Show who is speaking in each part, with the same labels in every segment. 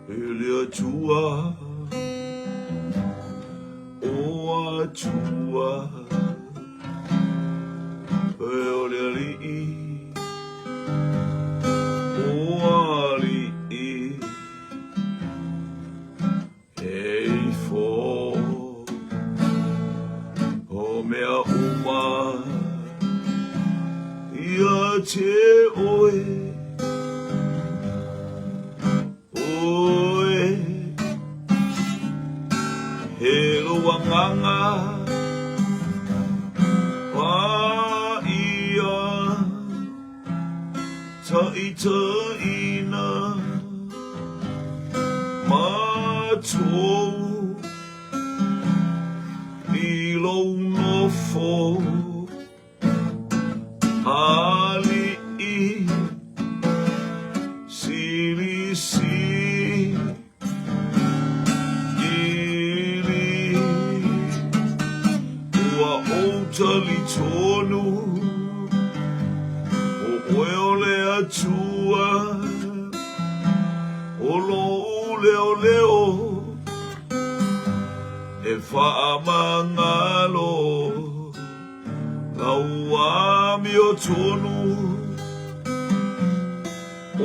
Speaker 1: E le Atua, o Atua, e o le Alii, o Alii, e ifo o mea uma ia te oe. Oe, he lou agaga paia taitaina matou i lou nofo Aliʻi silisili ua ou talitonu ʻo ʻoe o le Atua o loʻu leoleo e faamagalo. Lau amiotonu,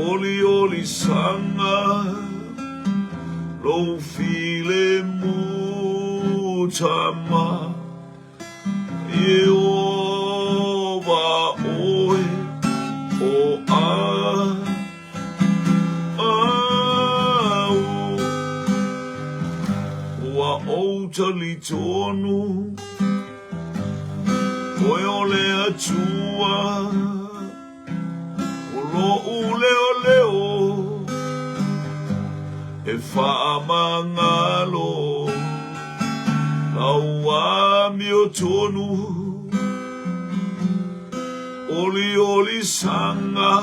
Speaker 1: olioli saga, lou filemu tama, Ieova ʻoe o au. Ua ou talitonu. ʻOe o le Atua, o loʻu leoleo e faamagalo lau amiotonu, olioli saga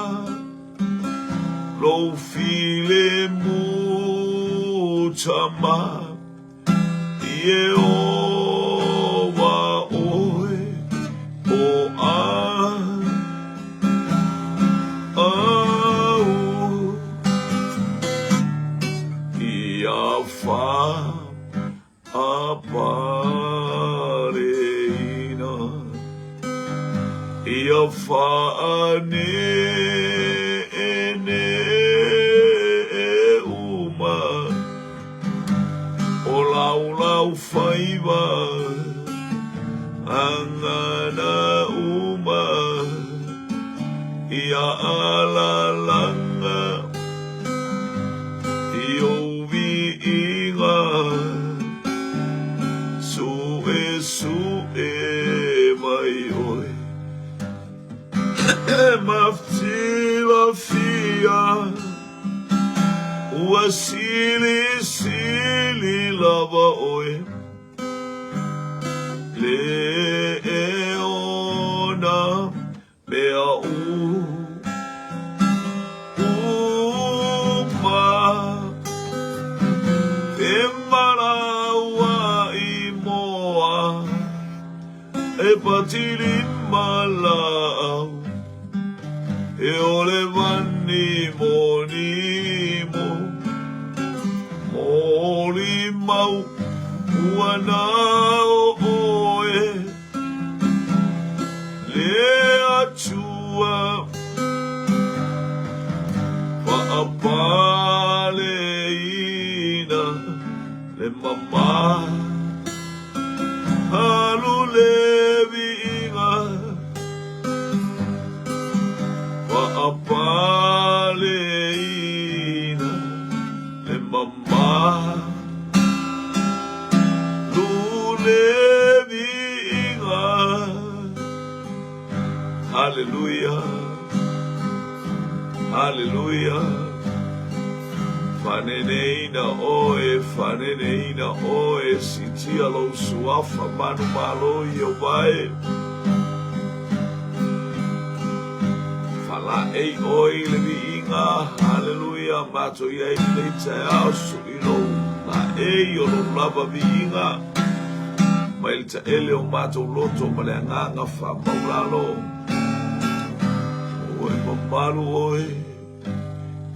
Speaker 1: lou filemu tama. Ieova ʻoe o au ia faapareina, ia faaneʻe uma. O laulau faiva angana uma ia alalanga i ou viiga suesue mai oe maftilafia. Ua silisili lava ʻoe Le e ona mea uma E malaua i moa E patilima laau E ole vani mo Moli mau ua nao oe Le Atua Faapaleina le mama Alu le viiga Faapaleina le mama Lu le viiga Hallelujah Hallelujah Faneneina ʻoe, faneneina ʻoe, Siitia lou suafa manumalo Ieova e. Faalaei ʻoe i le viiga, haleluia, matou i ai i lenei taeao, suʻi lou laei o lou lava viiga mai le taele o matou loto ma le agaga faamaulalo. Ua e mamalu ʻoe,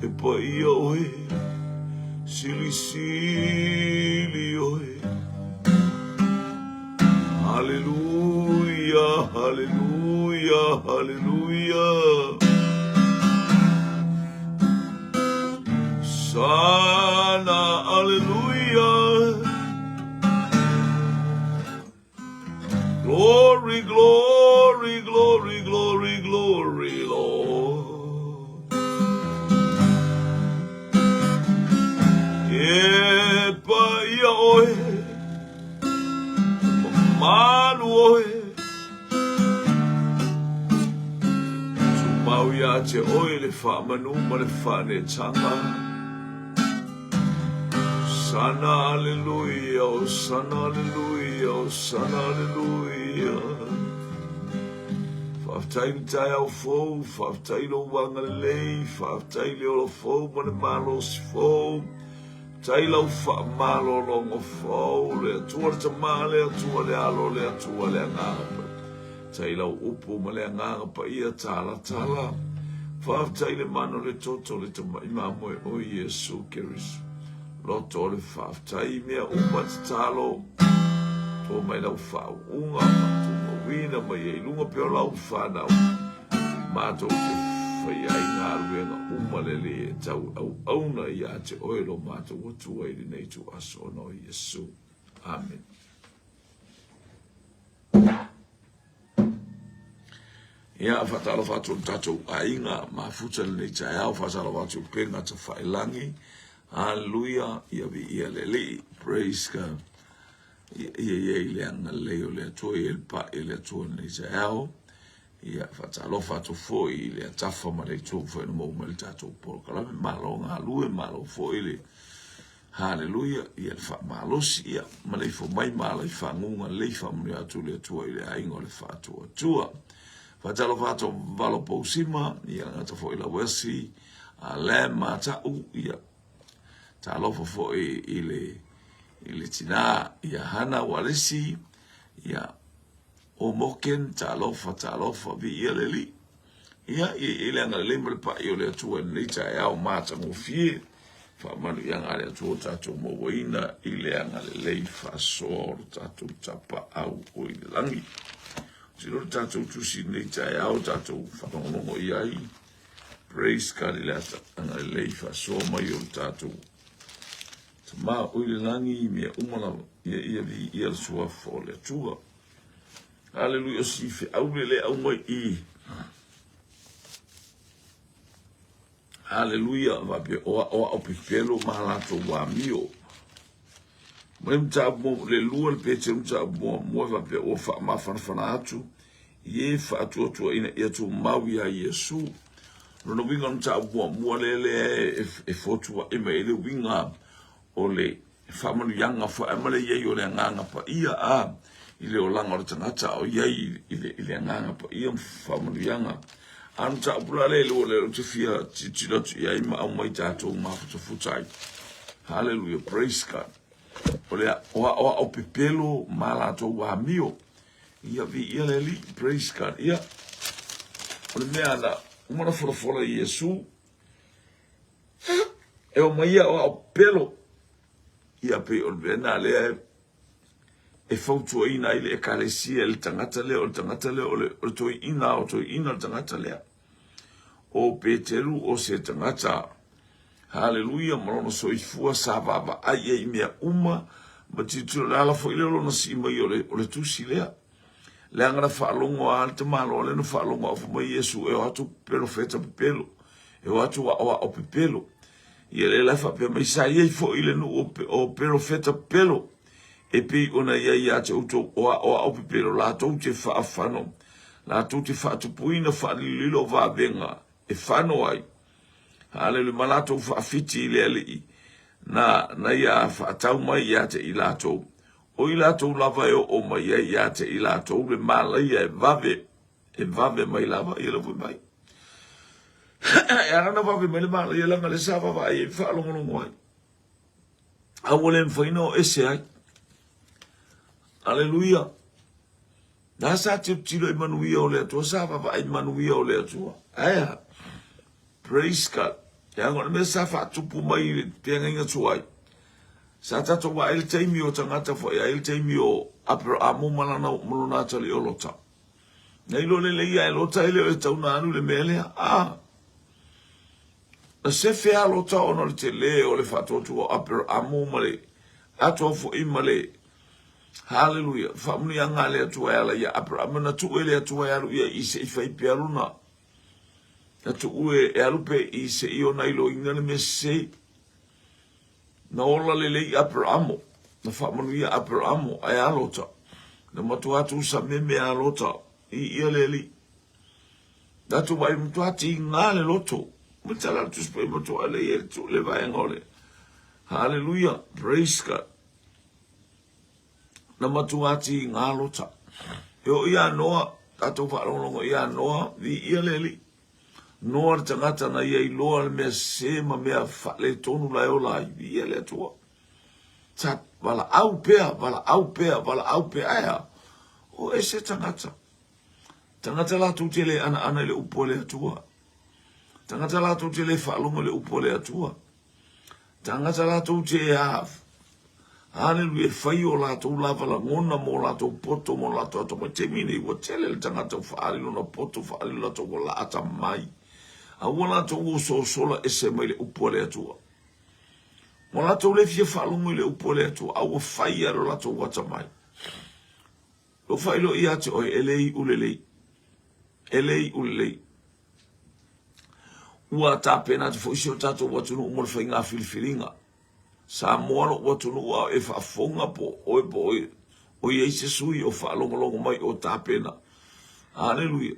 Speaker 1: e paia ʻoe. Silisili oe. Haleluia, haleluia, haleluia. Sana, aleluia. Glory, glory, glory, glory, glory, Lord. E paia oe, mamalu oe, Tumau ia te oe le faamanu ma le faanetaga. Sana aleluia, o sana aleluia, o sana aleluia. Faafetai le taeao fou, faafetai lou agalelei, faafetai le ola fou ma le malosi fou. Tai lau faamalologa fou, le Atua le Tama, le Atua le Alo, le Atua le Agaga Paia. Tai lau upu ma le Agaga Paia talatala. Faafetai le mana o le toto le tama'i mamoe o Iesu Keriso. Loto o le faafetai i mea uma tatalo. Tua mai lau faauuga faatumauina mai ai luga pea o lau fanau. Matou te faia ai galuega uma lelei e tau auauna ia te oe lo matou Atua i lenei ituaso ona o Iesu. Amene. Ia, faatalofa atu i le tatou aiga mafuta i lenei taeao, faatalofa atu i upega tafailagi. Haleluia, ia viia le Alii. Praise God. Ia ia i le agalelei o le Atua, ia i le pa'i o le Atua i lenei taeao. Ia faatalofa atu foi i le atafa ma le itu foi na maua mai le tatou polokalame. Malo galue, malo foi le Haleluia, ia le faamalosi, ia maleifua mai ma ala i faguga lelei faamanuia atu le Atua i le aiga o le faatuatua. Faatalofa atu Valo Pousima, ia gata foi Lauesi, a Lam Mata'u, ia talofa foi i le i le tinā ia Hana Walesi, ia o Moken, talofa, talofa, viia le Alii. Ia, ia i ai le agalelei ma le pa'i o le Atua i lenei taeao matagofie, faamanuiaga a le Atua o tatou mauaina i le agalelei faasoa o le tatou Tapaau o i le lagi. Tilo le tatou tusi i lenei taeao, tatou faalogologo i ai. Praise God i le agalelei faasoa mai o le tatou Tama o i le lagi i mea uma lava. Ia, ia viia le suafa o le Atua. Aleluia, o si feau le le au mai i. Aleluia, faapea o ao ao pepelo ma latou amio. Mai mataupu mo le lua le Peteru mataupu muamua faapea ua faamafanafana atu i e faatuatuaina ia tumau iā Iesu. Lona uiga o le mataupu muamua lea lea e fotuai mai ai le uiga o le faamanuiaga foi ma le i ai o le Agaga Paia a i le olaga o le tagata a o i ai i le, i le Agaga Paia ma faamanuiaga. A o le mataupu la lea e lua lea ou te fia tilotilo atu i ai ma aumai tatou mafutafuta ai. Hallelujah, praise God. O le aoao pepelo ma latou amio. Ia viia le Alii, praise God. Ia, o le mea na uma na folafola i Iesu, E o mai ia o ao pelo. Ia pei o le mea na lea e fautuaina ai le ekalesia i le tagata lea, o le tagata lea o le, o le toeaina, o toeaina le tagata lea. O Peteru o se tagata, haleluia, ma lona soifua sa vaavaai ai i mea uma, ma tilotilo le ala foi lea o lona sii mai o le, o le tusi lea. Leaga na faalogo a le tamaloa lea na faalogo a fai mai Iesu e o atu perofeta pepelo, e o atu aoao pepelo. Ia lea la e faapea mai sa i ai foi i le nuu o perofeta pepelo, e pei ona i ai ia te outou o aoao pepelo latou te faafano, latou te faatupuina faalilolilo vavega e fano ai. Haleluia, ma latou faafiti i le Alii na, na ia faatau mai ia te i latou. O i latou lava e oo mai ai ia te i latou le malaia e vave, e vave mai lava, ia le mai. E ala ona vave mai le malaia leaga le sa vaavaai ai faalogologo ai. A ua le mafai ona o ese ai. Aleluia. Na sa tilotilo i manuia o le Atua, sa vaavaai i manuia o le Atua. Ae a? Praise God. Leaga o le mea sa faatupu mai i le feagaiga tuai. Sa tatou vaai le taimi o tagata foi ai le taimi o Aperamo ma lana ma lona atalii o Lota. Na iloa lelei ia e Lota e le o e tau na alu i le mea lea. A! Na sefe lava Lota ona o le tele o le faatuatua o Aperamo ma le atoa foi ma le Haleluia! Faamanuiaga a le Atua e ala ia Aperamo na tuu e le Atua e alu ia i se i fai pea lona. Na tuu e alu pea i se i ona iloina le mea sese. Na ola lelei Aperamo, na faamanuia Aperamo, ae a Lota? Na matua tusameme a Lota i ia le alii. Na tu mai matua tiga le loto. Ma tala le Tusi Paia matua lei e tu le vaega o le Hallelujah, praise God. Na matua tiga Lota. E oo ia Noa, tatou faalogologo ia Noa, viia le Alii. Noa le tagata na ia iloa le mea sese ma mea faaletonu la e ola ai. Viia le Atua. Sa valaau pea, valaau pea, valaau pea. Ae a? O ese tagata. Tagata latou te le anaana i le upu a le Atua. Tagata latou te le faalogo i le upu a le Atua. Tagata latou te a Haleluia, e fai o latou lava lagona mo latou poto mo latou atamai. Taimi nei ua tele le tagata ua faaali lona poto, faaali lo latou ua la atamai. A ua latou ososola ese mai le upu a le Atua. Ua latou le fia faalogo i le upu a le Atua, a ua fai lava lo latou atamai. Ua faailoa ia te oe, e le iu lelei. E le iu lelei. Ua tapena atu foi si o tatou atunuu mo le faiga filifiliga. Samoa lou atunuu a o e faafofoga po o oe po o i ai se sui o faalogologo mai o tapena. Aleluia.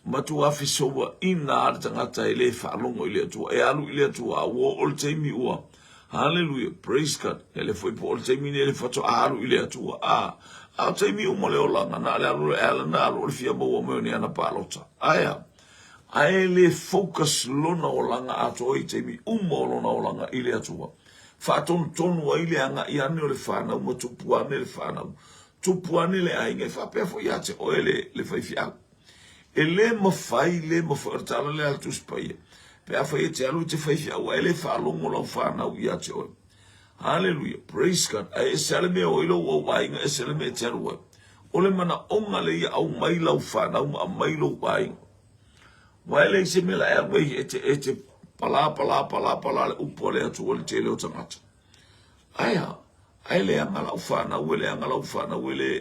Speaker 1: Matua fesouaina lava le tagata e le faalogo i le Atua. E alu i le Atua, a ua oo le taimi ua Haleluia, praise God. E le foi po o le taimi nei le faatoa alu i le Atua. A, a o taimi uma le olaga, na o le alu e ala na alu o le fia maua mai o ni ana palota. Ae a? Ae le focus lona olaga atoa i taimi uma o lona olaga i le Atua. Faatonutonu ai le agai ane o le fanau ma tupu ane le fanau. Tupu ane le aiga, e faapea foi ia te oe le, le faifeau. E le mafai, le mafai, o le tala lea a le Tusi Paia, pe afai e te alu e te faifeau ae le faalogo lau fanau ia te oe. Haleluia, praise God, ae ese lava le mea o ai lou au aiga, ese le mea e te alu ai. O le manaoga lea ia aumai lau fanau ma aumai lou aiga. Aua e leai se mea la e alu ai e te, e te palā, palā, palā, palā le upu a le Atua i le tele o tagata. Ae a? Ae leaga lau fanau, e leaga lau fanau, e le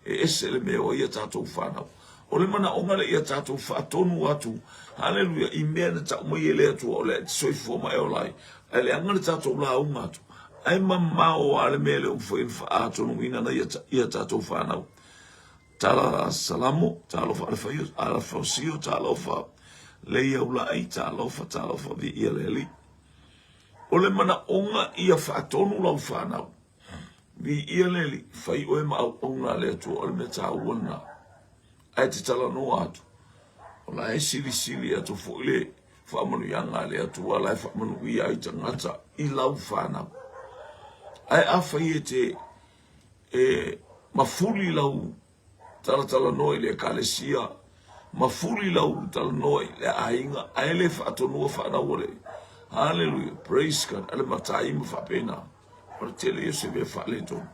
Speaker 1: e ese le mea o ai a tatou fanau. O le manaoga lea ia tatou faatonu atu, haleluia, i mea na tau mai e le Atua o le a e te soifua ma e ola ai. Ae leaga le tatou lauga atu, ae mamao lava le mea lea ua mafai ona faaatonuina na ia tatou fanau. Tala Salamo, talofa Alefaio, Alafaosio, talofa Leiaulai, talofa, talofa Viia le Alii. O le manaoga ia faatonu lau fanau. Viia le Alii, fai oe ma auauna a le Atua, o le mea taua lena. Ae te talanoa atu, o la e silisili atu foi le faamanuiaga a le Atua la e faamanuia ai tagata i lau fanau. Ae afai e te e mafuli lau talatalanoa i le ekalesia, mafuli lau talanoa i le aiga, ae le faatonua fanau o le Haleluia, praise God, a le matai ma faapena. O le tele ia o se mea faaletonu.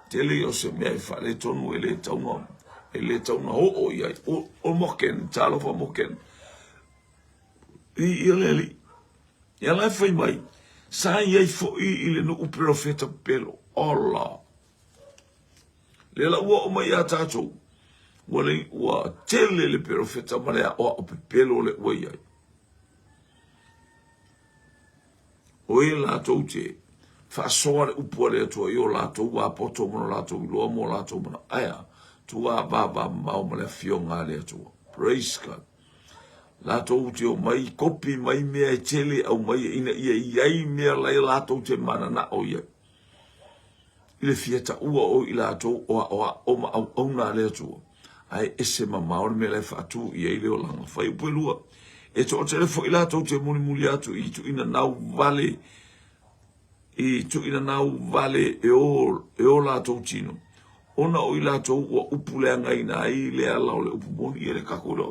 Speaker 1: Tele ia o se mea e faaletonu e le tauna, e le tauna oo i ai. O, o Moken, talofa Moken. I ia le alii. Ia la e fai mai, sa i ai foi i le nuu perofeta pepelo. Ola. Lea la ua oo mai ia tatou, ua, le, ua tele le perofeta ma le aoao pepelo le ua i ai. O e latou te faasoa le upu a le Atua i o latou apoto ma lo latou iloa ma o latou manao. Ae a? Tua vava mamao ma le afioga a le Atua. Praise God. Latou te omai, kopi mai mea e tele aumai ina ia i ai mea lai latou te mananao i ai. I le fia taua o i latou o aoao ma auauna a le Atua, ae ese mamao le mea la e faatu i ai le olaga. Fuaiupu e 2. E toatele foi latou te mulimuli atu i tuuina nau vale i tuuina nau vale e o, e o latou tino, ona o i latou ua upu leagaina ai le ala o le upu moni. Ia le kakou lea,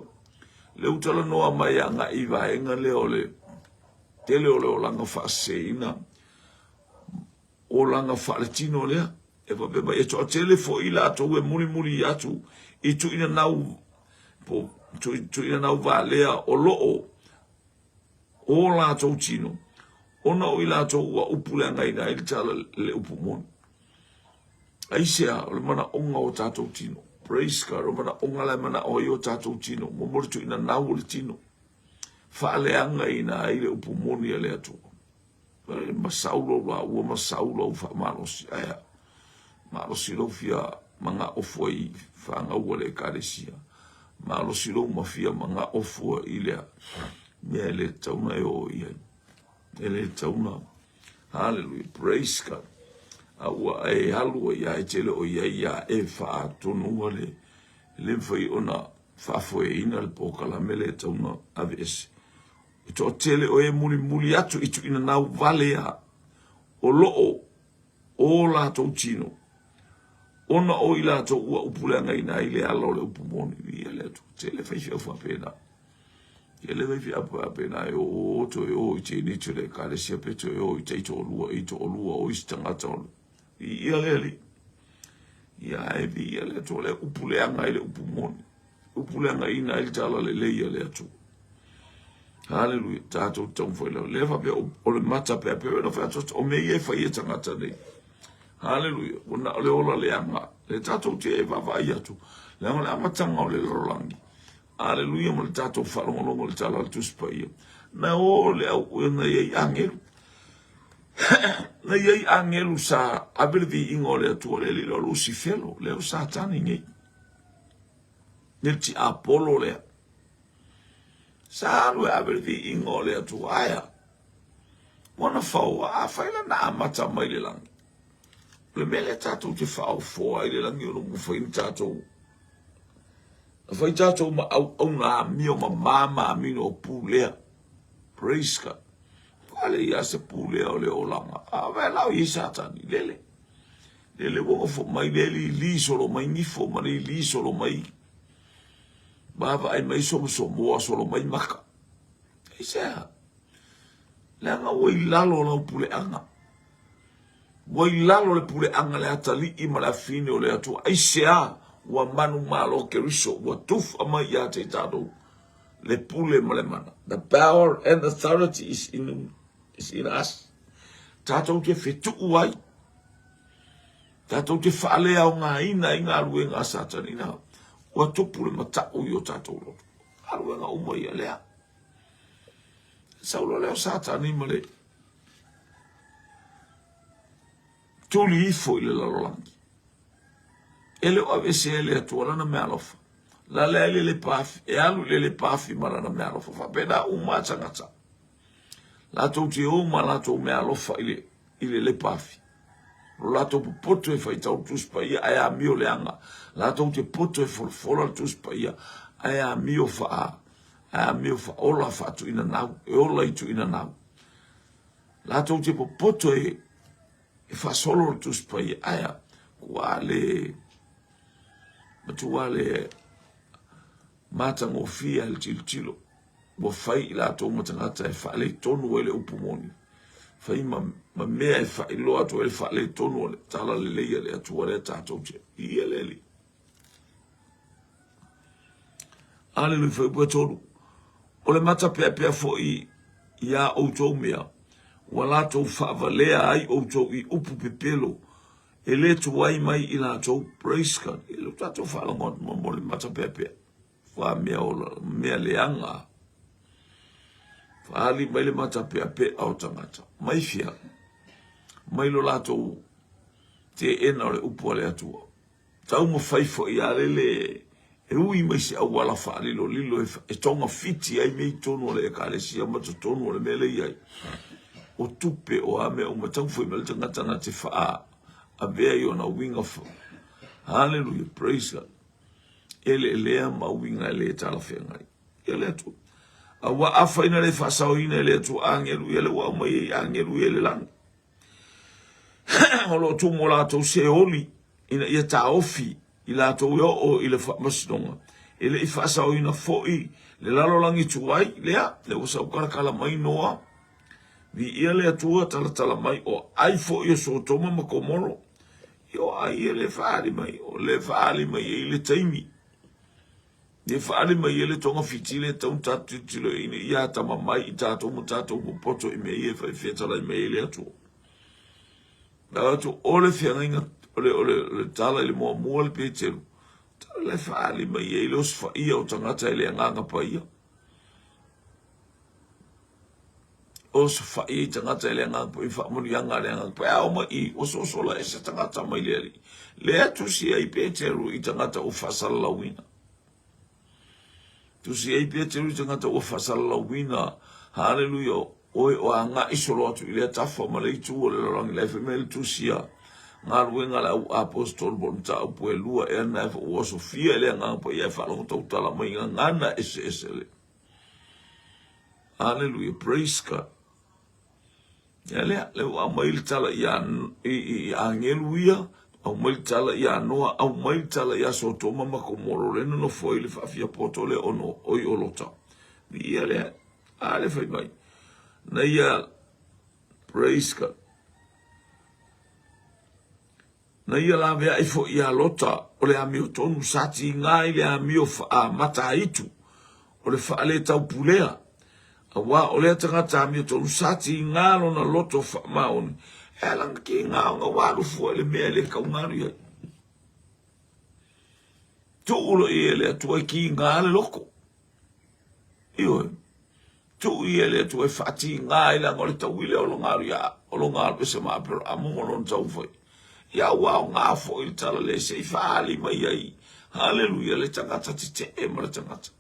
Speaker 1: le ua talanoa mai agai i vaega lea o le tele o le olaga faaseseina. Olaga faaletino lea. E faapea mai, e toatele foi i latou e mulimuli atu i tuuina nau, po tuuina nau valea o lo o o latou tino, ona o i latou ua upuleagaina ai le tala le upu moni. Aisea? O le manaoga o tatou tino. Praise God. O le manaoga la e manao ai o tatou tino. Mo le tuuina nau o le tino. Faaleagaina ai le upu moni a le Atua. E masau lou laua, masau lou faamalosi. Ae a? Malosi lou fia manao fua i fanau a le Ekalesia. Malosi lou ma fia manao fua i lea mea e le tatau ona e oo i ai. E le tatau ona. Hallelujah. Praise God. A ua e alu ai a e tele o i ai ia e faatonua le le mafai ona faafoeina le polokalame le tatau ona aveese. E toatele o e mulimuli atu i tuuina nau vale a o lo o o latou tino, ona o i latou ua upuleagaina ai le ala o le upu moni. Viia le Atua. Tele faifeau faapena. Tele faifeau faapena e o toe o i teneti o le ekalesia pe toe o i taitoalua i toalua o isi tagata o Viia le Alii. Ia e viia le Atua le upuleaga ai le upu moni. Upuleagaina ai le talalelei a le Atua. Haleluia. Tatou taumafai lava. Lea faapea o le mata peapea na fai atu o mea ia e fai e tagata nei. Haleluia. Ua na o le ola leaga. Le tatou te e vaavaai atu. Leaga o le amataga o le lalolagi. Haleluia ma le tatou faalogologo i le tala a le Tusi Paia. Na o le au na i ai agelu. Na i ai agelu sa ave le viiga o le Atua le alii o Lusifelo, lea o Satani nei. Le tiapolo lea. Sa alu e ave le viiga o le Atua. Aea. Ua na faoa, afai la na amata mai le lagi. O le mea lea tatou te faaofoa ai le lagi o lo o mafai ona tatou na fai tatou ma auauna amio ma mama amino o pulea. Praise God. Wale ia se pulea o le olaga. A vai lao i Satani, lele. Lele ua nofo mai le lili solo mai nifo ma le lili solo mai. Vaavaai mai somosomoa solo mai maka. Aisea? Leaga ua i lalo o lau puleaga. Ua i lalo le puleaga le atalii ma le afine o le Atua. Aisea? Ua manumalo Keriso, ua tufa mai ia te tatou le pule ma le mana. The power and authority is in us. Tatou te fetuu ai. Tatou te faaleaogaina ai galuega a Satani na. Ua tupu le matau i o tatou loto. Galuega uma ia lea. Sau loa lea o Satani ma le tuli ifo i le lalolagi. E le o aveesea e le Atua lana meaalofa. Lalea ai le lepa afi, e alu i le lepa afi ma lana meaalofa. Faapena uma a tagata. Latou te o ma latou meaalofa i le, i le lepa afi. O latou popoto e faitau le Tusi Paia ae amio leaga. Latou te poto e folafola le Tusi Paia ae amio faa, ae amio faaola faatuina nau, e ola i tuina nau. Latou te popoto e, e faasolo le Tusi Paia ae ua le matua le matagofie le tilotilo. Ua fai i latou ma tagata e faaletonu ai le upu moni, fai ma, ma mea e faailoa atu ai le faaletonu o le talalelei a le Atua lea tatou te ia le Alii. Aleluia, fuaiupu e 3. O le matapeapea foi i a outou mea, ua latou faavalea ai outou i upu pepelo, e le tuai mai i latou. Praise God. E le o tatou faalogo atu mo le matapeapea. Fa mea ola, mea leaga. Faali mai le matapeapea o tagata. Mai fia? Mai lo latou teena o le upu a le Atua. Taumafai foi a lele e ui mai se auala faalilolilo e togafiti ai mea i totonu o le ekalesia ma totonu o le mea lea i ai. O tupe o a mea uma, taumafai mai le tagata na te faa avea i ona uiga. Hallelujah, praise God. Eleelea ma uiga e le talafeagai. Ia le Atua. Aua afai na le faasaoina e le Atua agelu ia le ua aumai ai agelu ia i le lagi. O lo o tumu latou seoli ina ia taofi i latou e oo i le faamasinoga. E le i faasaoina foi le lalolagi tuai lea, lea ua saukalakala mai Noa. Viia le Atua, talatala mai o ai foi o Sotoma ma Komoro. Ia o ai e le faaali mai, o le faaali mai ai le taimi. Le faaali mai ai le togafiti le tau tatou tilotilo ina ia atamamai i tatou ma tatou popoto i mea ia e fai fetalai mai ai le Atua. Na atu o le feagaiga o le, o le, o le tala i le muamua le Peteru, tala le faaali mai ai le osofaia o tagata i le agaga paia. Osofai ai tagata i le agaga paia, faamanuiaga a le agaga paia. A o mai i, ososola ese tagata mai le Alii. Lea tusi ai Peteru i tagata ua faasalalauina. Tusi ai Peteru i tagata ua faasalalauina. Haleluia, oe o agai solo atu i lea tafa ma le itu o le lalolagi la e fai mai le tusi a galuega a le au apostolo po o le mataupu e lua ea na e ua osofia i le agaga paia e faalogo tautala mai gagana eseese le Haleluia, praise God. Ia lea, lea ua aumai le tala i, i, i agelu ia, aumai le tala ia Noa, aumai le tala ia Sotoma ma Komoro, le nonofo ai le faafiapoto le ono oi o Lota. Ia lea, a le fai mai. Na ia, praise God. Na ia laveai foi ia Lota o le amiotonu sa tiga i le amio faa-Mataitu o le faaletaupulea, aua o lea tagata amiotonu sa tiga lona loto faamaoni, e ala ona tiga ona ua alu fua i le mea e le taugalu i ai. Tuu loa i ai e le Atua e tiga le loto. Ioe. Tuu ia le Atua e faatiga ai leaga o le taui lea o lona alu ia o lona alu ese ma Aperahama ma lona taumafai. Ia ua aoga foi le tala lea se i faaali mai ai, haleluia, le tagata tetee ma le tagata.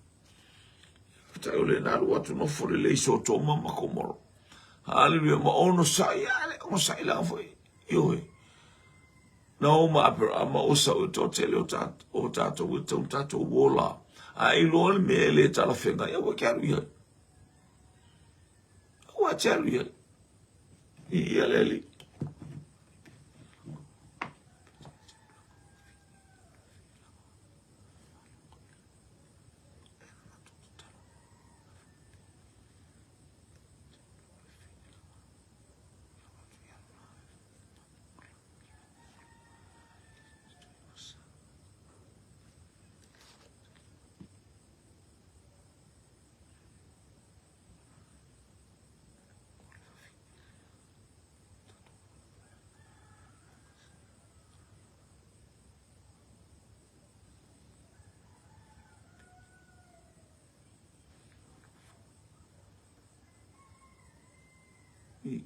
Speaker 1: Faafetai o lea na alu atu nofo lelei Sotoma ma Komoro. Haleluia, ma onosai, a le onosai leaga foi, ioe. Na o ma Aperahama o sau e toatele o o tatou e tau tatou ola. A e iloa le mea e le talafeagai, aua e te alu i ai. Aua e te alu i ai. Viia le Alii.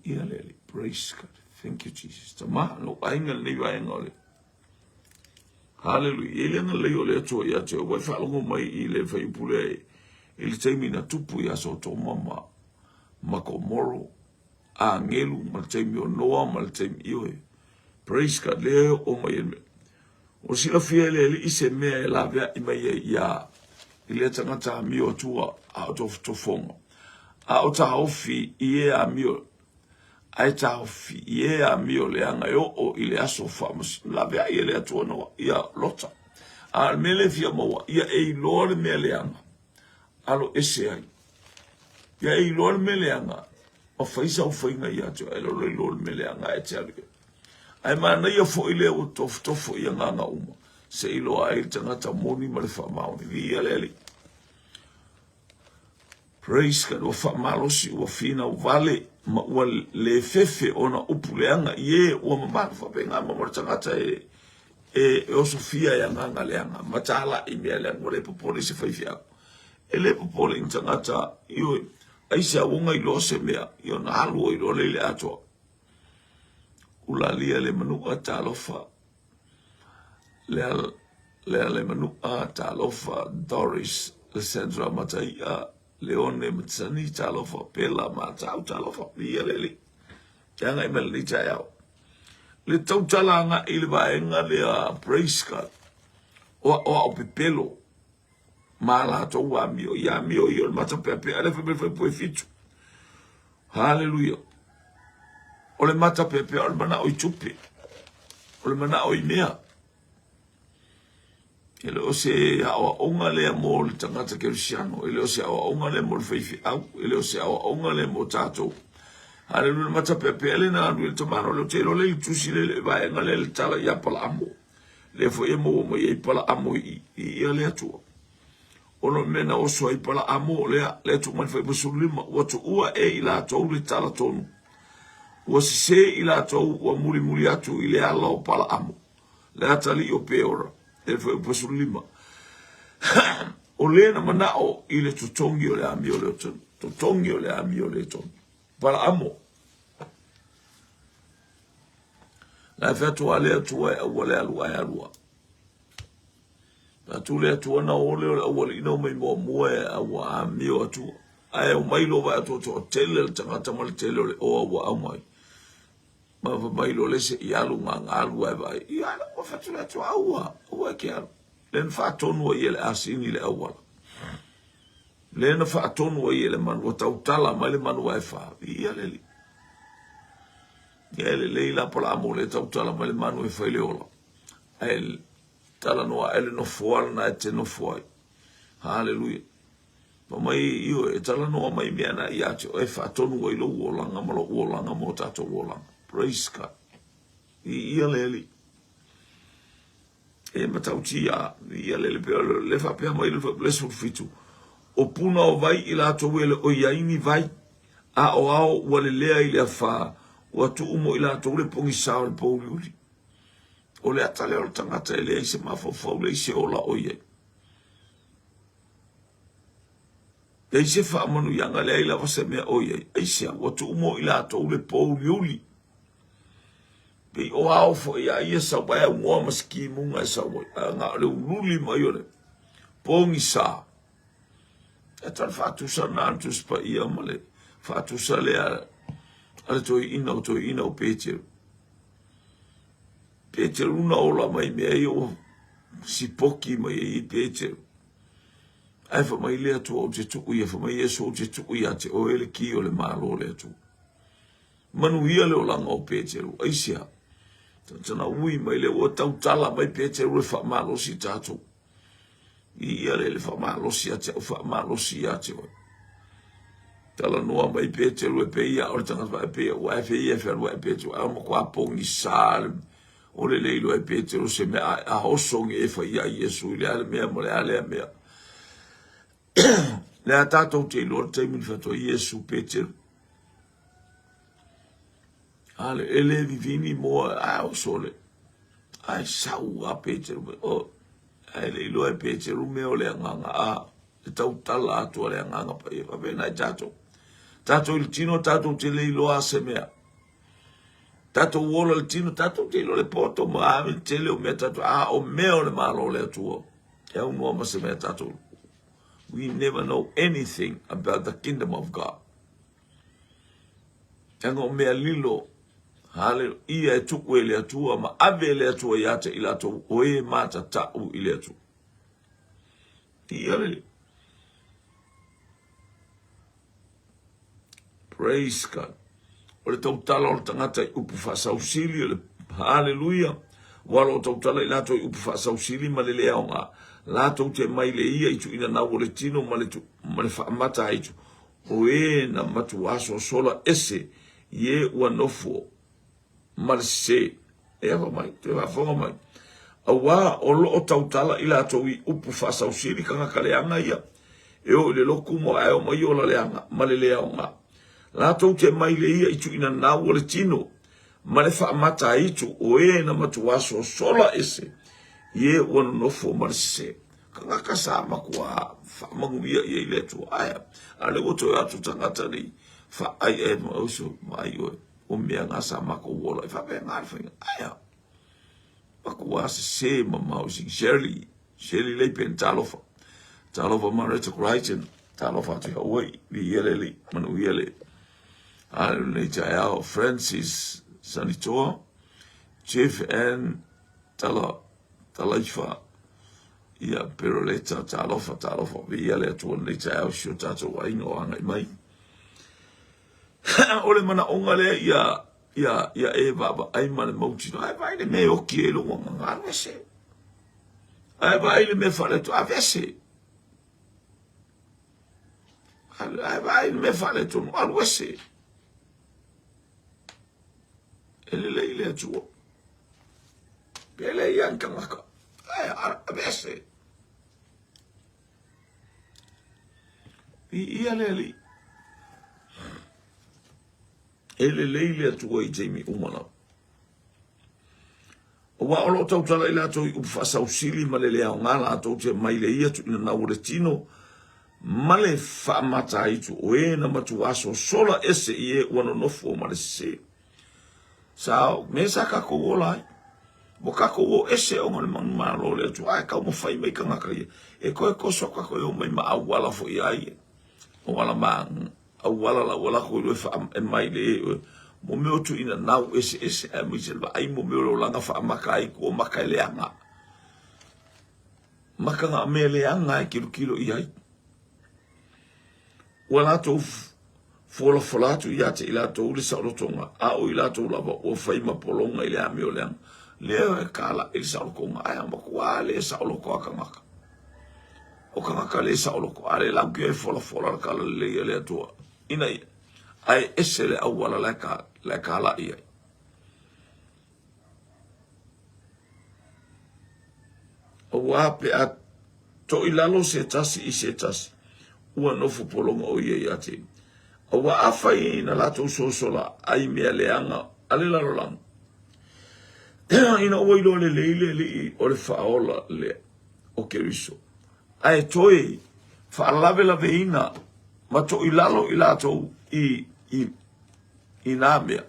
Speaker 1: Ia le Alii. Praise God. Thank you, Jesus. Tama, lou aiga lenei vaega o le Hallelujah. E le agalelei o le Atua ia te oe, faalogo mai i le fuaiupu lea i le taimi na tupu ia Sotoma ma, ma Komoro, agelu ma le taimi o Noa ma le taimi, ioe. Praise God, lea e oo mai e le mea. O silafia e le Alii se mea e laveai mai ai ia i lea tagata amio atua a o tofotofoga. A o taofi i e amio ae taofi i e amio leaga e oo i le aso faamasino. Laveai e le Atua Noa ia Lota. A o le mea lea e fia maua, ia e iloa le mea leaga, alo ese ai. Ia e iloa le mea leaga, ma fai sau faiga ia te oe, ae lolo iloa le mea leaga ae te alu i ai. Ae manaia foi lea ua tofotofo i agaga uma, se i iloa ai le tagata moni ma le faamaoni. Viia le Alii. Praise God, ua faamalosi, ua finau vale, ma ua le fefe ona upu leaga i e ua mamalu faapena ma mo le tagata e, e, e osofia e agaga leaga, ma talai mea leaga, ua le popole i se faifeau. E le popole i ni tagata, ioe, aisea ua gailoa se mea, ia ona alu ai loa lea i le atoa. Ulalia le manua talofa Lea lea le manua talofa Doris Lysandra Mataia Leone Matsani talofa Pela Matau talofa Viia le Alii Te agai mai lenei taeao Le tautala agai i le vaega lea Praise God O aoao pepelo ma latou amio i amio ia o le matapeapea lea fai mai le fuaiupu e fitu. Haleluia. O le matapeapea o le manao i tupe. O le manao i mea. E le o se aoaoga lea mo le tagata kerisiano, e le o se aoaoga lea mo le faifeau, e le o se aoaoga lea mo tatou. Haleluia, matapeapea le na alu i le tamano le te iloa le i tusi le le vaega le le tala ia Palaamo. Le foi e maua mai ai Palaamo i i ia le Atua. Ona o le mea na oso ai Palaamo lea, le atu mai le fuaiupu 15, ua tuua e i latou le tala tonu. Ua sese i latou ua mulimuli atu i le ala o Palaamo, le atalii o Peora, le fuaiupu 15. O le na manao i le totogi o le amio le totogi o le amio le tonu. Palaamo. La e atu a le Atua e aua le alu ae alua. Atu le Atua na o le o le aualii na omai muamua e a ua amio Atua. Ae omai loa vaai atu ua toatele le tagata ma le tele o le oa ua aumai. Ma fai mai loa le se i alu gagalu ae vaai. Ia ala ua fai atu le Atua, aua, aua e ke alu. Le na faatonu ai e le asini le auala. Le na faatonu ai e le manu, ua tautala mai le manu ae fa. Ia le alii. Ia e lelei la Palaamo le tautala mai le manu e fai le ola. Ae talanoa ae le nofoa lena e te nofo ai. Haleluia. Fai mai, ioe, e talanoa mai mea na ia te oe e faatonu ai lou olaga ma lou olaga mo tatou olaga. Praise God. Viia le Alii. E matautia, viia le Alii. Le faapea mai le 17, o puna o vai i latou e le o i ai ni vai, a o ao ua lelea i le afā, ua tuu mo i latou le pogisa o le pōuliuli. O le ata lea o le tagata e leai se mafaufau, leai se ola o i ai. Leai se faamanuiaga, leai lava se mea o i ai. Aisea? Ua tuu mo i latou le pōuliuli. Pei o ao foi a ia sau ai aunoa ma se kimuga e sau ai. Ae na o le ululi mai o le pogisa. E tau faatusa na le Tusi Paia ma le faatusa lea a le toeaina o toeaina o Peteru. Peteru na ola mai mea ia ua sipoki mai ai i Peteru. Ae fai mai le Atua ou te tuu ia, fai mai Iesu ou te tuu ia te oe le ki o le Malo o le Atua. Manuia le olaga o Peteru. Aisea? Tana ui mai le ua tautala mai Peteru e faamalosi tatou. Ia le le faamalosi ia te au, faamalosi ia te oe. Talanoa mai Peteru e pei ia o le tagata e pei ua e fei e fealuai e Peteru, a o matua pogisa le o le le iloa e Peteru se mea a oso nge e fai ia Iesu i le a le mea ma le a lea mea. Le a tatou te iloa le taimi na fai atu ai Iesu Peteru. A le e le vivini moa a oso le ai sau a Peteru mai o ae le iloa e Peteru mea o le agaga a le tautala atu a le agaga paia faapena i tatou. Tatou i le tino tatou te le iloa se mea. Tatou ola i le tino tatou te iloa le poto ma a le tele o mea tatou a o mea o le Malo o le Atua e aunoa ma se mea tatou. We never know anything about the kingdom of God. Leaga o mea lilo, haleluia, e tuku e le Atua ma ave e le Atua ia te i latou o e matatau i le Atua. Ia le Praise God. O le tautala o le tagata i upu faasausili, o le haleluia, ua lo tautala i latou i upu faasausili ma le le aoga, latou te mai le ia i tuuina nau o le tino ma le, ma le faamata ai tu, O e na matuā sosola ese i e ua nofo ma le sesē. E ava mai, toe faafofoga mai. Auā o loo tautala i latou i upu faasausili tagata leaga ia, e o i le lotu ma ae omai ola leaga ma le le aoga. Latou te mai le ia i tuuina nau o le tino ma le faamata aitu o e na matuā sosola ese i e ua nonofo ma le sesē. Tagata sa matua faamanuia i ai le Atua. Ae a le ua toe atu tagata nei faai e ma oso mai oe o mea nga sa matou ola e faapena le faiga. Ae a matua sese mamao i Shirley, Shirley Leipen, talofa. Talofa Mareta Crichton, talofa atu ia oe, viia le Alii, manuia le a lenei taeao. Francis Sanitoa, Jeff Ann Tala, Talaifa, ia Peroleta, talofa, talofa, viia le Atua lenei taeao i si o tatou aiga o agai mai. O le manaoga lea ia, ia, ia e vaavaai ma le mautinoa, ae vaai le mea e oki ai lou agaga, alu ese. Ae vaai le mea faaletonu, aveese. Ae vaai le mea faaletonu, alu ese. le Atua. Pe le ia ni tagata. Ae aveese. Viia le Alii. E lelei le Atua i taimi uma lava. Aua o lo o tautala i latou i upu faasausili ma le le aoga latou te mai le ia tuuina nau o le tino ma le faamataitu o e na matuā sosola ese i e ua nonofo ma le sesē. Sa me sa kakou ola ai. Ua kakou o ese ona o le manumalo o le Atua, ae taumafai mai tagata ia e toe toso kakou e o mai ma auala foi a ia. Auala ma auala la ua lako iloa e faa e mai le e mo mea o tuuina nau eseese aemaise le vaai mo mea o le olaga faamaka ai kua maka e leaga. Maka na mea leaga e kilokilo i ai. Ua latou folafola atu ia te i latou le saolotoga, a o i latou lava ua fai ma pologa i le amio leaga. Lea e kalaʻi le saolotoga, ae a matua le saoloto a tagata. O tagata le saoloto, a le laukio e folafola le tala lelei a le Atua, ina ia, ae ese le auala la e kalaʻi ai. Aua pe a toʻilalo se tasi i se tasi, ua nofo pologa ʻo ia ia te ia. Aua afai na latou sosola ai mea leaga a le lalolagi, ina ua iloa lelei le Alii o le Faaola lea o Keriso, ae toe faalavelaveina ma toʻilalo i latou i, i, i nā mea,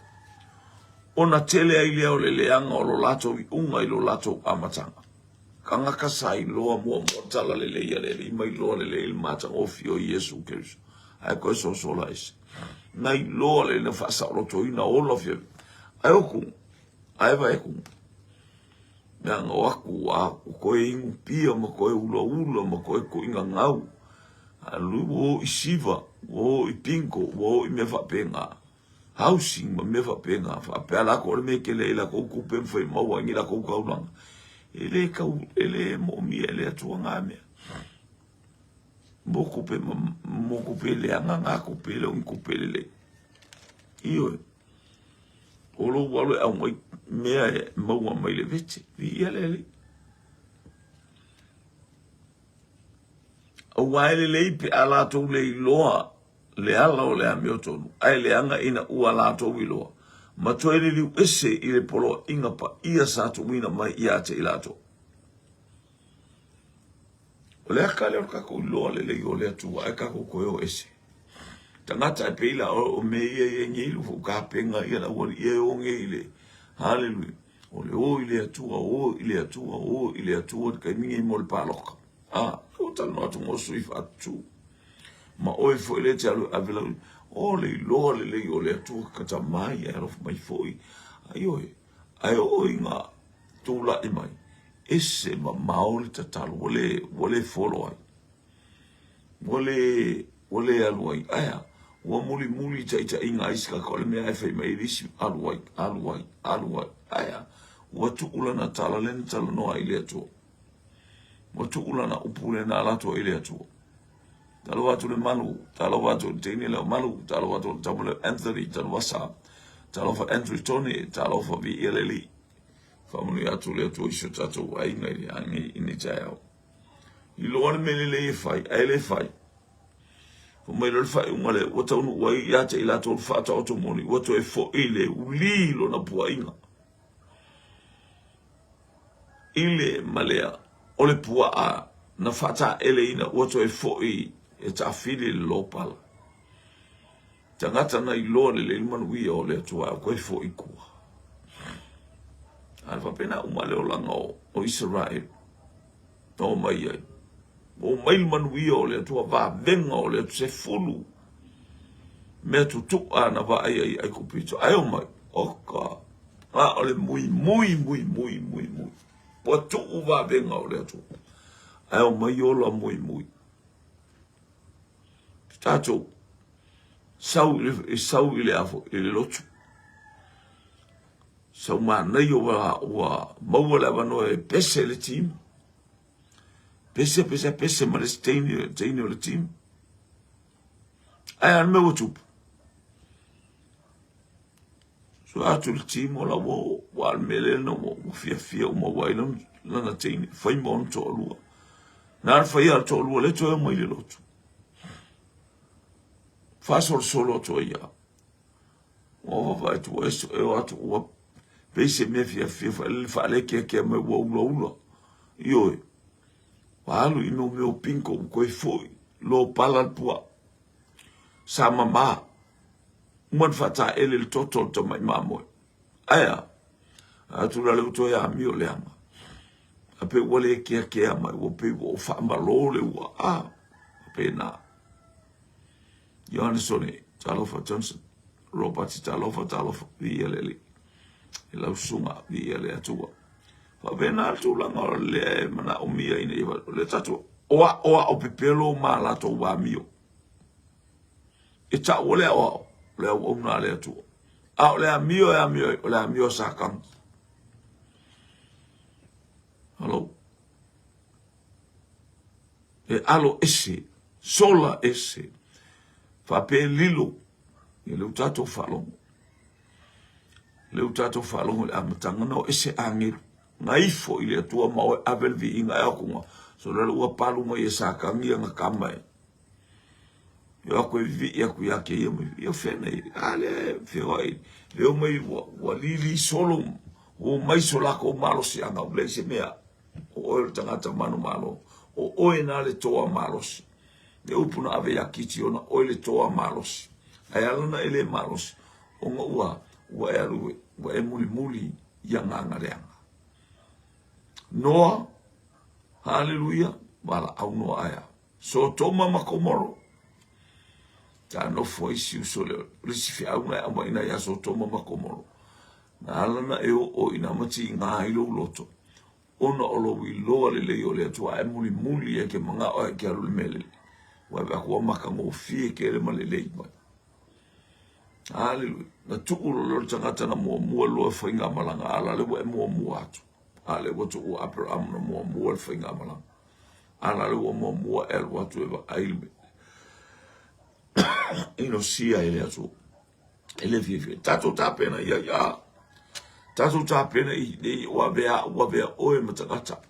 Speaker 1: ona tele ai lea o le leaga o lo latou iuga i lo latou amataga. Tagata sa iloa muamua tala lelei a le Alii ma iloa lelei le matagofie o Iesu Keriso, ae toe sosola ese. Na iloa lelei na faasaolotoina ola fia ae oku, ae vae ku. Leaga o aku a koe inu pia ma koe ulaula ma koe kuʻiga gau. Alu ua o i siva, ua o i bingo, ua o i mea faapena. Housing ma mea faapena. Faapea lakou o le mea e tele ai lakou tupe ma fai maua ai ni lakou taulaga. E le tau, e le moomia e le Atua na mea. Mo tupe, mo tupe leaga na tupe, e le o ni tupe lelei. Ioe. O lou alu e aumai mea e maua mai le vete. Viia le Alii. Aua e lelei pe a latou le iloa le ala o le amiotonu, ae leaga ina ua latou iloa, ma toe liliu ese i le poloaiga paia sa tuuina mai ia te i latou. O le aka lea o le tatou iloa lelei o le Atua, ae tatou toe o ese. Tagata e pei la o mea ia i ai nei, lo fou tapenga ia le aualii e o nei i le Haleluia. O le o i le Atua, o i le Atua, o i le Atua, le taimi nei mo le paloka. A, ua talanoa atu mo sui faatutu. Ma oe foi le te alu e ave lau, o le iloa lelei o le Atua kata mai e alofa mai foi. Aioe, ae oo ina tulai mai, ese mamao le tatalo, ua le, ua le folo ai. Ua le, ua le alu ai. Ae a? Ua mulimuli taitaiga a isi tagata, o le mea e fai mai ai le isi, alu ai, alu ai, alu ai. Ae a? Ua tuu lana tala lea na talanoa ai i le Atua. Ua tuu lana upu lea na ala atu ai i le Atua. Talofa atu le Malu, talofa atu le teine lea o Malu, talofa atu le tama lea o Anthony, talofa Sa, talofa Andrew Tony, talofa Viia le Alii. Faamanuia atu le Atua i si o tatou aiga i le agi i nei taeao. Iloa le mea lelei e fai, ae le fai. Fai mai loa le faaiuga lea, ua taunuu ai ia te i latou le faataoto moni, ua toe foi le uli i lona puaiga. I le ma lea, o le puaa na faataeleina ua toe foi e taafili le lopala. Tagata na iloa lelei le manuia o le Atua ae toe foi i tua. Ae faapena uma le olaga o Isaraelu na omai ai. Ua omai le manuia o le Atua, vavega o le Atua, sefulu mea tutuʻa na vaai ai i Aikupito. Ae omai, oka, a o le mui, mui, mui, mui, mui, mui. Ua tuu vavega o le Atua. Ae omai ola mui, mui. Tatou sau i le, sau i le afo, i le lotu. Sau manaia ua, ua maua le avanoa e pese le team. Pese, pese, pese ma le isi teine, teine o le team. Ae a le mea ua tupu? Sue atu le timo la ua oo, ua le mea lea na ua fiafia uma ua ai lana teine, fai ma ona toalua. Na le fai a le toalua le toe omai i le lotu. Faasolosolo atu ai ia. Ua vaavaai atu ua e o atu ua pei se mea fiafia faale faalekeakea mai ua ulaula. Ioe. Ua alu i mea o pinko ua toe foi lopala le puaa. Sa mama. Uma ona faataele le toto o le tamai mamoe. Ae a? Atu la le ua toe amio leaga. A pe ua le keakea mai, ua pei ua ou faamalo le ua. A, pena. Ioannesone, talofa Johnson. Robert, talofa, talofa. Viia le Alii. I lau susuga, viia le Atua. Faapena le tulaga o lea e manaomia ina ia, o lea tatou o aoao pepelo ma latou amio. E tau o le aoao, o le auauna a le Atua. A o le amio e amio ai, o le amio a Satani. Hello. E alo ese, sola ese, faapea lilo i le tatou faalogo. Le tatou faalogo i le amataga na o ese agelu. Na ifo i le Atua ma oe ave le viiga e akuga. So le ua palu mai e Satani ia na kama e. E o aku e vivii aku ia ke ia mai. Ia whena i. A le whiwai. Leo mai ua, ua lili solo. Ua mai so lako malosi anga. Ua le se mea. O oe o le tagata manumalo. O oe na le toa malosi. Le upu na ave ia Kitiona, oe le toa malosi. Ae ala na e le malosi, ona ua, ua e alu, ua e mulimuli i agaga leaga. Noa, haleluia, valaau Noa ae a. Sotoma ma Komoro. Sa nofo ai si uso le, le isi feau na e aumaina ia Sotoma ma Komoro. Na ala na e oo ina matiga ai lou loto, ona o lou iloa lelei o le Atua ae mulimuli e ke manao ae ke alu le mea lelei. Ua ave aku ua matagofie kele ma lelei mai. Haleluia. Na tuu loa le tagata na muamua loa faigamalaga a la le ua e muamua atu. A le ua tuu Aperaham na muamua le faigamalaga. A la le ua muamua e alu atu e vaai le mea. Inosia e le Atua. E le fiafia. Tatou tapena ia ia. Tatou tapena i nei ua avea ua avea oe ma tagata.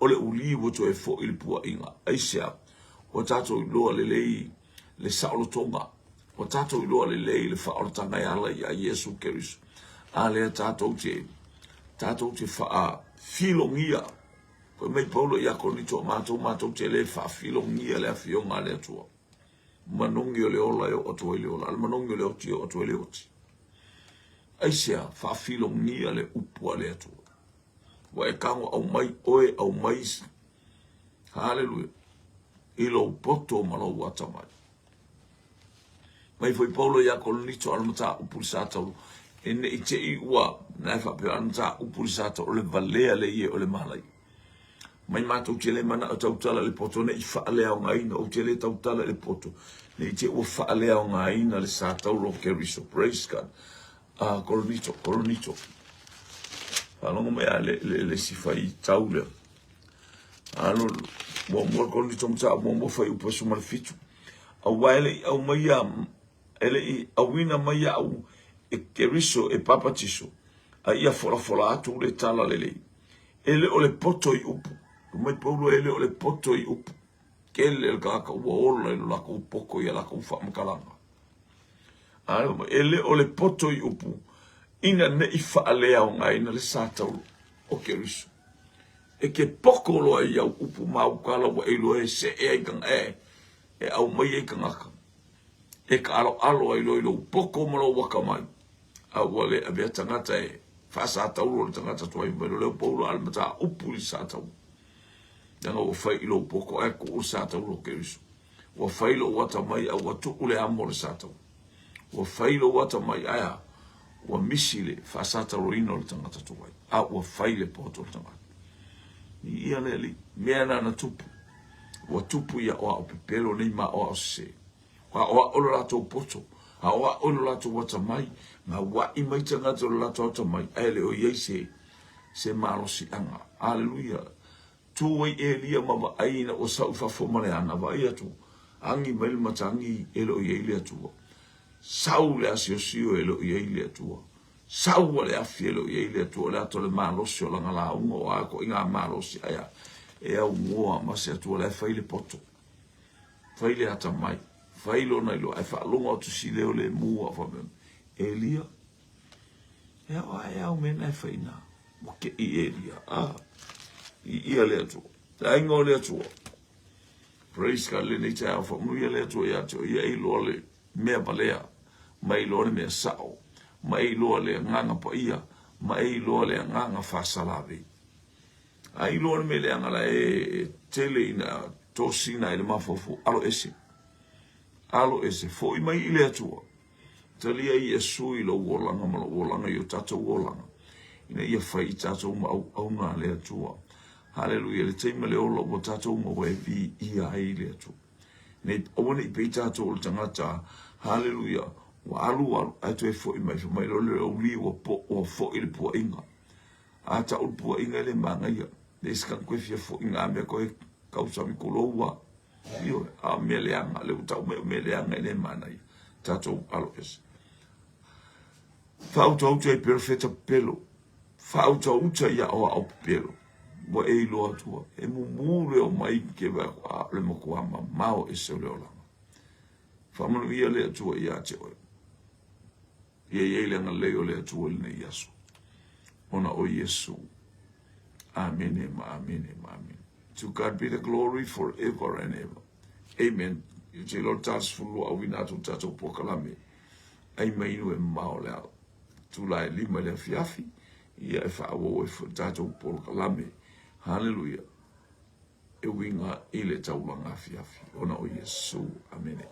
Speaker 1: O le uli ua toe foi le puaʻiga. Aisea? Ua tatou iloa lelei le saolotoga. Ua tatou iloa lelei le faaolataga e ala ia Iesu Keriso. A lea tatou te tatou te faafilogia. Fai mai Paulo ia Korinito, matou matou te le faafilogia le afioga a le Atua. Manogi o le ola e oo atu ai le ola, a le manogi o le oti e oo atu ai le oti. Aisea? Faafilogia le upu a le Atua. Ua e tago aumai oe aumai Haleluia. I lou poto ma lou atamai. Mai foi Paulo ia Korinito a le mataupu i Sataulu. E ne i te i ua na e faapea a le mataupu i Sataulu o le valea le ie o le malai. Mai matou te le manao tautala i le poto ne i faaleaogaina, ou te le tautala i le poto ne i te ua faaleaogaina le Sataulu o Keriso. Praise God. Ah, Korinito, Korinito. Faalogo mai a le, le, le si faitau lea. Alo, muamua Korinito mataupu muamua fuaiupu 17. Aua e le i aumaia, e le i auina mai au e Keriso e papatiso, a ia folafola atu le tala lelei. E le o le poto i upu. Fai mai Paulo e le o le poto i upu. Kele le tagata ua ola i lo lakou poto i a lakou faamatalaga. E le o le poto i upu ina ne i faaleaogaina le sa taulu o Keriso. E ke poko loa i au upu ma au tala ua e iloa e see ai e, e aumai ai tagata. E kaaloalo ai loa i lou poto ma lou akamai. A ua le avea tagata e faasatauro le tagata tuai mai leo Paulo a le mataupu i le sa taulu. Leaga ua fai i lou poto ae tuu le sa taulu o Keriso. Ua fai lou atamai a ua tuu le amo o le sa taulu. Ua fai lou atamai ae a? Ua misi le faasatauroina o le tagata tuai, a ua fai le poto o le tagata. Viia le Alii. Mea na na tupu. Ua tupu i aoao pepelo nei ma aoao sese. Ua aoao lo latou poto, aoao lo latou atamai, gaua'i mai tagata o lo latou atamai, ae le o i ai se, se malosiaga. Aleluia. Tu ai Elia ma vaai ina ua sau i fafo ma le ana, vaai atu, agi mai le matagi e le o i ai le Atua. Sau le asiosio e le o i ai le Atua. Sau a le afi e le o i ai le Atua o le ata o le malosi o lana lauga o a ituaiga malosi ae a e aunoa ma se Atua la e fai le poto, fai le atamai, fai lona iloa ae faalogo atu si leo le mu a faapea mai, Elia, e ao a e ao mea na e fai ina. Ua te i Elia, a viia le Atua, le aiga o le Atua. Praise God, lenei taeao faamanuia le Atua ia te oe, ia e iloa le mea valea, ma e iloa le mea sao, ma e iloa le agaga paia, ma e iloa le agaga faasalavei. A iloa le mea leaga la e tele ina tosina ai le mafaufau, alo ese, alo ese, foi mai i le Atua. Talia Iesu i lou olaga ma lou olaga i o tatou olaga, ina ia fai i tatou ma auauna a le Atua. Haleluia, le taimi le ola ua tatou maua e viia ai le Atua. Nei, aua ne i pei tatou o le tagata, haleluia, ua alu alu, ae toe foi mai, fai mai loa le auli ua po, ua foi le puainga. A tau le puainga e le manaia, leai se tagata koe fia foi ngā mea koe kausami kulou a. Ioe, a o mea leaga, lea ua tau mai o mea leaga e le manaia. Tatou alo ese. Faautauta i perofeta pepelo. Faautauta i aoao pepelo. Ua e iloa atua. E mumu le omai ke vae aku, a o le matua mamao ese o le olaga. Faamanuia le Atua ia te oe. Ia i ai le agalelei o le Atua i lenei aso. Ona o Iesu. Amene ma amene ma amene. To God be the glory forever and ever. Amen. I te iloa le ta 12 auina atu le tatou polokalame. Ai mai inu e mamao le ao. Tula e 5 i le afiafi. Ia e faaauau ai foi le tatou polokalame. Hallelujah. E uiga i le taulaga afiafi. Ona o Iesu. Amene.